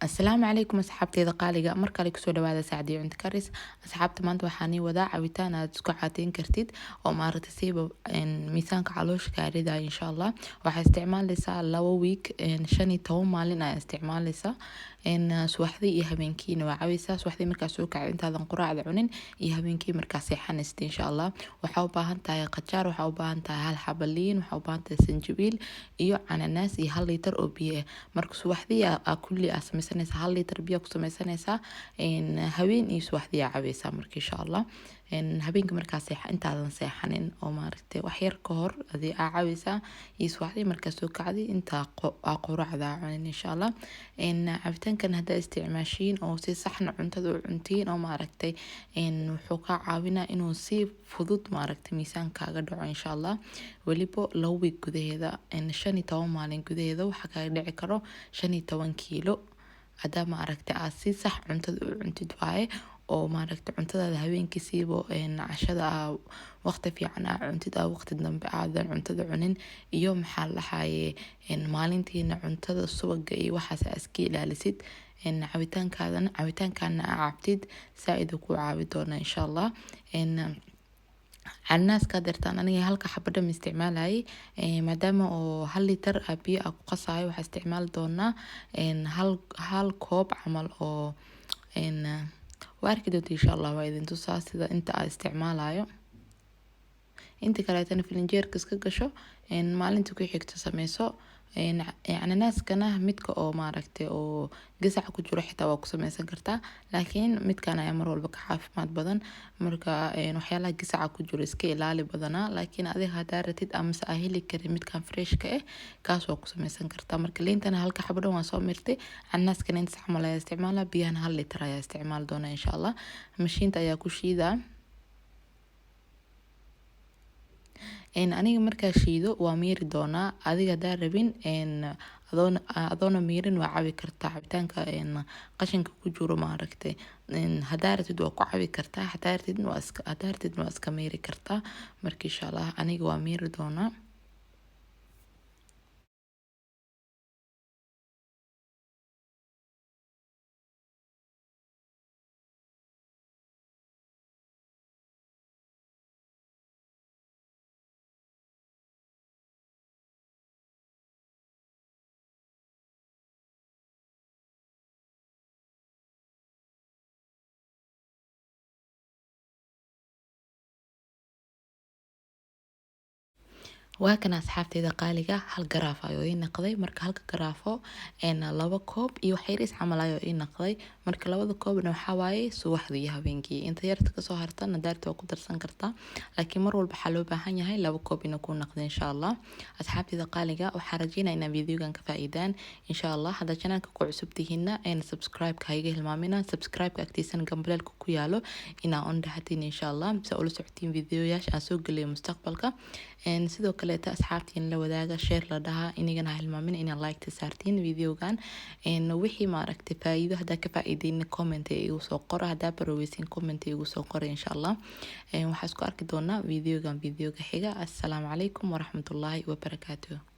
Asalaamu calaykum asxaabteyda qaaliga, mar kale kusoo dhawaada Sacdiyo Cunto Karis. Asxaabta, maanta waxaan ii wadaa cabitaan aad isku caateyn kartid oo maaragtay siiba miisaanka caloosha kaa ridaayo, insha Allah. Waxaa isticmaaleysaa 2 week, 15 maalin ayaa isticmaaleysaa. Subaxdii iyo habeenkiina waa cabaysaa. Subaxdii markaa soo kacdo intaadan quraacda cunin iyo habeenkii markaa seexanaysid, insha Allah. Waxaa u baahan tahay qajaar, waxaa u baahan tahay hal xaba liin, waxaa u baahan tahay sanjabiil iyo cananaas iyo 1 liitar oo biyo ah. Marka subaxdii aa kulli aa sameysanaysaa, 1 liitar biyo ku sameysanaysaa, habeen iyo subaxdii aa cabaysaa. Marka insha Allah habeenka markaa seexa intaadan seexanin oo maaragtay wax yar ka hor adii aa cabaysaa, iyo subaxdii markaa soo kacday intaa aa quraacda aa cunin, insha Allah. Cabitaankan haddaa isticmaashiin oo si saxna cuntada u cuntiin oo maaragtay, wuxuu kaa caawinaa inuu si fudud maaragtay miisaankaaga dhaco, insha Allah. Weliba 2 week gudaheeda, 15 maalin gudaheeda, waxaa kaaga dhici karo 15 kiilo hadaa maaragtay aad si sax cuntada u cuntid waaye, oo maaragtay cuntadaada habeenkii siibo cashada aa waqti fiican aa cuntid, aa waqti dambe aadan cuntada cunin, iyo maxaa la dhahaye, maalintiina cuntada subaga iyo waxaas aa iska ilaalisid, cabitaankaadana cabitaankana aa cabtid, saa-id uu kuu caawi doonaa, insha Allah. Cananaaska hadeertaan aniga halka xabo dhan isticmaalayay, maadaama oo 1 liitar biyo aa ku qasaayo, waxaa isticmaali doonaa hal koob camal oo waa arki doonta, insha Allah. Waa idin tusaa sida inta aa isticmaalayo. Inta kaleetana filinjeerka iska gasho, maalinta ku xigto sameyso. Cananaaskana midka oo maaragtay oo gasaca ku jiro xitaa waa ku sameysan kartaa, laakiin midkan ayaa mar walba ka caafimaad badan. Marka waxyaalaha gasaca ku jiro iska ilaali badanaa, laakiin adiga hadaa ratid amase aa heli karin midkan freshka ah, kaas waa ku sameysan kartaa. Marka liintana halka xabo dhan waan soo mirtay, cananaaskana intaas camal ayaa isticmaalaa, biyahana 1 liitar ayaa isticmaali doonaa, insha Allah. Mashiinta ayaa ku shiidaa. Aniga markaa shiido waa miiri doonaa. Adiga hadaa rabin, adoona miirin waa cabi kartaa. Cabitaanka qashinka ku jiro maaragtay hadaa rabtid waa ku cabi kartaa, hadaa rabtid waa iska miiri kartaa. Marka insha Allah aniga waa miiri doonaa. Waa kana asxaabteyda qaaliga, hal garaafo ayuu ii naqday. Marka halka garaafo 2 koob iyo wax yariis camal ayuu ii naqday. Marka labada koobna waxaa waaye subaxdii iyo habeenkii. Inta yarta kasoo hartana daarta waa ku darsan kartaa, laakiin mar walba waxaa loo baahan yahay 2 koob inuu kuu naqdo, insha Allah. Asxaabteyda qaaliga, waxaa rajeynaya inaa videogan ka faa'iidaan, insha Allah. Haddaa channelka ku cusub tihiinna, subscribe-ka ha iga hilmaamina. Subscribe-ka agtiisana gambaleelka ku yaalo inaa on dhahatiin, insha Allah, si ula socotiin videoyaasha aan soo geliyo mustaqbalka. Sidoo kaleeta asxaabtiin la wadaaga, share la dhahaa. Inigana ha hilmaamin inaa like ta saartiin videogan. Wixii maaragtay faa'iido haddaa ka faa'iideyna comment igu soo qora, haddaa baroweysin comment igu soo qora, insha Allah. Waxaa isku arki doonaa videogan videoga xiga. Assalaamu calaykum waraxmatullaahi wabarakaatuh.